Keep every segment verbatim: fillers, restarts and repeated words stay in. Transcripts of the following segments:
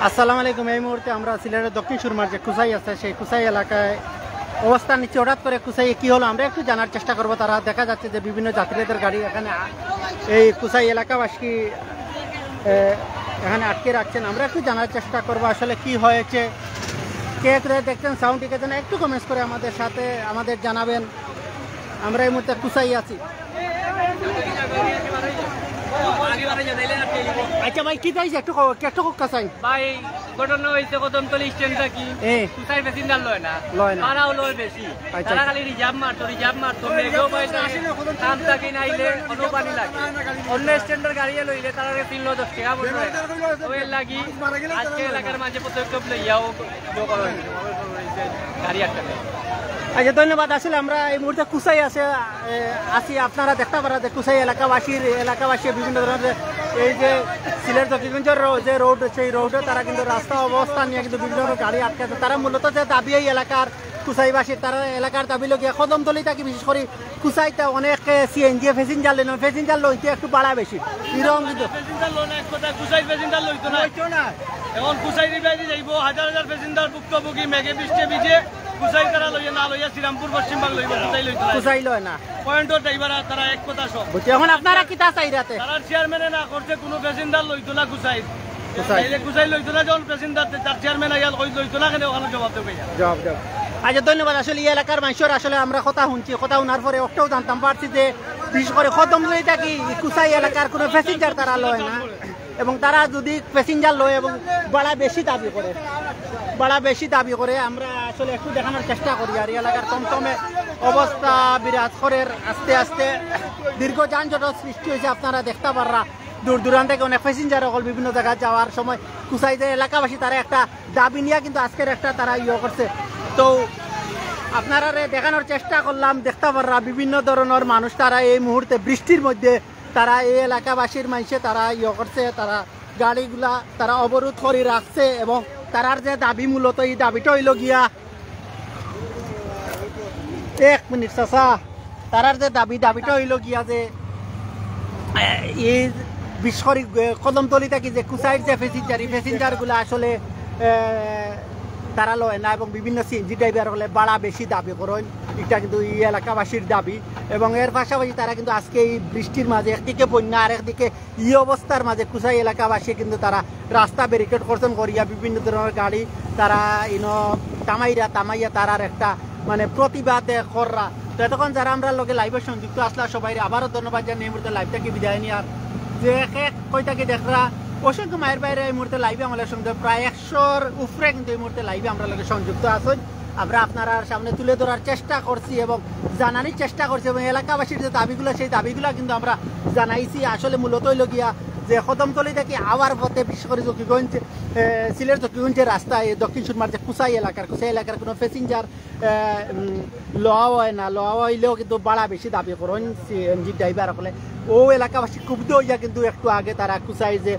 আসসালামু আলাইকুম। এই মুহূর্তে আমরা সিলেটের দক্ষিণ সুরমার যে কুচাই আছে, সেই কুচাই এলাকায় অবস্থান নিচ্ছি। হঠাৎ করে কুচাইয়ে কি হলো, আমরা একটু জানার চেষ্টা করব। তারা, দেখা যাচ্ছে যে বিভিন্ন যাত্রীদের গাড়ি এখানে আ-, এই কুচাই এলাকাবাসী, এ, এখানে আটকে রাখছেন। আমরা একটু জানার চেষ্টা করব আসলে কি হয়েছে। কে কোথায় দেখছেন, সাউন্ড ঠিক আছে না, একটু কমেন্টস করে আমাদের সাথে, আমাদের জানাবেন। আমরা এই মুহূর্তে কুচাই আছি। আচ্ছা ভাই, কিতা অইছে? একটু ক-, একটু কথা চাই। ভাই, ঘটনা অইছে কদমতলী স্ট্যান্ড থাকি। এ। কুচাই প্যাসেঞ্জার লয় না। লয় না। ভাড়াও লয় বেশি। আচ্ছা। তারা খালি রিজার্ভ মারতো, রিজার্ভ মারতো। মেঘেও পাইছে, কাম থাকি নাইলে কোনো পানি লাগে। অন্য স্ট্যান্ডর গাড়িয়ে লইলে তারা তিন লো দশ টাকা বলবে। ওই লাগি আজকে এলাকার মাঝে পদক্ষেপ লইয়াও ইয়ে করা হয়েছে। গাড়ি আটকাতে। আচ্ছা, ধন্যবাদ। আসলে আমরা এই মুহূর্তে কুচাই আছে, এ, আছি। আপনারা দেখতে পারা যে কুচাই এলাকাবাসীর, এলাকাবাসী বিভিন্ন ধরনের এই যে সিলেট জকিগঞ্জের রো-, যে রোড, সেই রোডে তারা কিন্তু রাস্তা অবস্থা নিয়ে কিন্তু বিভিন্ন ধরনের গাড়ি আটকাছে। তারা মূলত যে দাবি এই এলাকার কুচাইবাসীর, তারা এলাকার দাবি লগিয়া কদমতলী থাকি বিশেষ করে কুচাইতে অনেক সিএনজি প্যাসেঞ্জার লইন, প্যাসেঞ্জার লইতে একটু ভাড়া বেশি। এরকম কিন্তু প্যাসেঞ্জার লয় না, এক কথা কুচাই প্যাসেঞ্জার লইতো না। লইতো না। এখন কুচাই রিবাইরি যাইব, হাজার হাজার প্যাসেঞ্জার ভুক্তভোগী, মেঘে বৃষ্টি ভিজে, কুচাই তারা লইয়া না লইয়া শ্রীরামপুর পশ্চিমবাগ লইব, কুচাই লইতো না। কুচাই লয় না। পয়েন্টর ড্রাইভার আর তারা এক কথা সব। বুঝছি, এখন আপনারা কিতা চাইরাতে? তারা চেয়ারম্যানে না করছে কোনো প্যাসেঞ্জার লইতো না কুচাই। কুচাই। তাইলে কুচাই লইতো না যখন প্যাসেঞ্জার, তার চেয়ারম্যান আইয়া কই লইতো না, কেন ওখানে জবাব দেবে? জবাব দেবে। আচ্ছা, ধন্যবাদ। আসলে এই এলাকার মানুষের আসলে আমরা কথা শুনছি, কথা শোনার পরে ওটাও জানতাম পারছি যে বিশেষ করে কদমতলী থাকি এই কুচাই এলাকার কোনো প্যাসেঞ্জার তারা লয় না, এবং তারা যদি প্যাসেঞ্জার লয় এবং ভাড়া বেশি দাবি করে, ভাড়া বেশি দাবি করে। আমরা আসলে একটু দেখানোর চেষ্টা করি আর এই এলাকার থমথমে অবস্থা বিরাজ করের। আস্তে আস্তে দীর্ঘ যানজটর সৃষ্টি হয়েছে, আপনারা দেখতে পাররা। দূর দূরান্ত থেকে অনেক প্যাসেঞ্জার অকল বিভিন্ন জায়গায় যাওয়ার সময় কুচাই যে এলাকাবাসী তারা একটা দাবি নিয়ে কিন্তু আজকের একটা তারা ইয়ে করছে। তো আপনারারে দেখানোর চেষ্টা করলাম, দেখতে পাররা বিভিন্ন ধরনের মানুষ তারা এই মুহূর্তে বৃষ্টির মধ্যে তারা এই এলাকাবাসীর মাঝে তারা ইয়ে করছে, তারা গাড়িগুলা তারা অবরোধ করে রাখছে এবং তারার যে দাবি মূলত এই দাবিটা হইল গিয়া এক মিনিট চাচা, তারার যে দাবি, দাবিটা হইল গিয়া যে, এ, এই বিশেষ করে, এ, কদমতলী থাকি যে কুচাইর যে প্যাসেঞ্জার, এই প্যাসেঞ্জার গুলা আসলে, এ, তারা লয় না এবং বিভিন্ন সিএনজি ড্রাইভার হলে ভাড়া বেশি দাবি করেন, এটা কিন্তু এই এলাকাবাসীর দাবি। এবং এর পাশাপাশি তারা কিন্তু আজকে এই বৃষ্টির মাঝে একদিকে বন্যা, আরেকদিকে ই অবস্থার মাঝে কুচাই এলাকাবাসী কিন্তু তারা রাস্তা ব্যারিকেড করছেন করিয়া বিভিন্ন ধরনের গাড়ি তারা ইনো থামাইরা, থামাইয়া তারার একটা মানে প্রতিবাদ কররা। তো এতক্ষণ যারা আমরা লগে লাইভে সংযুক্ত আসলা সবাই আবারও ধন্যবাদ জানিয়ে এই মুহূর্তে লাইভ থেকে বিদায় নিয়ার। যে এক এক কয়টাকে দেখরা অসংখ্য মায়ের বাইরে এই মুহূর্তে লাইভে আমাদের সঙ্গে প্রায় একশোর উপরে কিন্তু এই মুহূর্তে লাইভে আমরা লগে সংযুক্ত আছেন। আমরা আপনারার সামনে তুলে ধরার চেষ্টা করছি এবং জানানোর চেষ্টা করছি এবং এলাকাবাসীর যে দাবিগুলো, সেই দাবিগুলো কিন্তু আমরা জানাইছি। আসলে মূলত হইল গিয়া যে কদমতলী থেকে আওয়ার পথে, বিশেষ করে জকিগঞ্জ, এ, সিলেট জকিগঞ্জের রাস্তায় দক্ষিণ সুরমার যে কুচাই এলাকার, কুচাই এলাকার কোনো প্যাসেঞ্জার, এ, উম, লওয়া হয় না, লওয়া হইলেও কিন্তু ভাড়া বেশি দাবি করেন সিএনজি ড্রাইভার হলে। ও এলাকাবাসী ক্ষুব্ধ হইয়া কিন্তু একটু আগে তারা কুচাই যে, এ,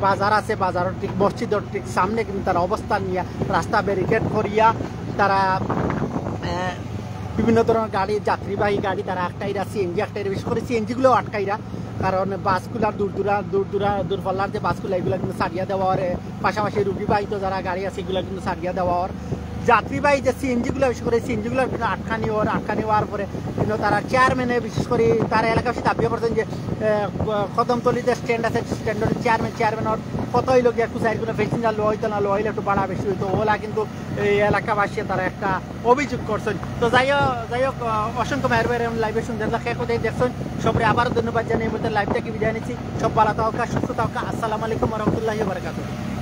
বাজার আছে, বাজারের ঠিক মসজিদের ঠিক সামনে কিন্তু তারা অবস্থান নিয়ে রাস্তা ব্যারিকেড করিয়া তারা, এ, বিভিন্ন ধরনের গাড়ি, যাত্রীবাহী গাড়ি তারা আটকাইরা, সিএনজি আটকাইরা, বিশেষ করে সিএনজি গুলো আটকাইরা, কারণ বাসগুলার দূর দূরা-, দূর দূরা-, দূরপাল্লার যে বাসগুলা, এগুলা কিন্তু ছাড়িয়া দেওয়া হয়, পাশাপাশি রুগীবাহিত যারা গাড়ি আছে, এগুলা কিন্তু ছাড়িয়া দেওয়া হয়। যাত্রীবাহী যে সিএনজি গুলা, বিশেষ করে সিএনজি গুলার কিন্তু আটকানি হওয়ার, আটকানি হওয়ার পরে কিন্তু তারা চেয়ারম্যানে, বিশেষ করে তারা এলাকাবাসী দাবি করছেন যে, এ, কদমতলী যে স্ট্যান্ড আছে, স্ট্যান্ডের চেয়ারম্যান, চেয়ারম্যান ওর কত হইল গিয়া কুচাইর কোনো প্যাসেঞ্জার লওয়া হইতো না, লওয়া হইলে একটু ভাড়া বেশি হইতো। ওলা কিন্তু এই এলাকাবাসী তারা একটা অভিযোগ করছেন। তো যাই হোক, যাই হোক, আহ, অসংখ্য মায়ের বাইরে লাইভে শুনতে কে কোথায় দেখছেন, সবরে আবারও ধন্যবাদ জানিয়ে এই মুহূর্তে লাইভ থেকে বিদায় নিচ্ছি। সব ভালো থাকা, সুস্থ থাকা। আসসালামু আলাইকুম ওয়া রাহমাতুল্লাহি ওয়া বারাকাতুহু।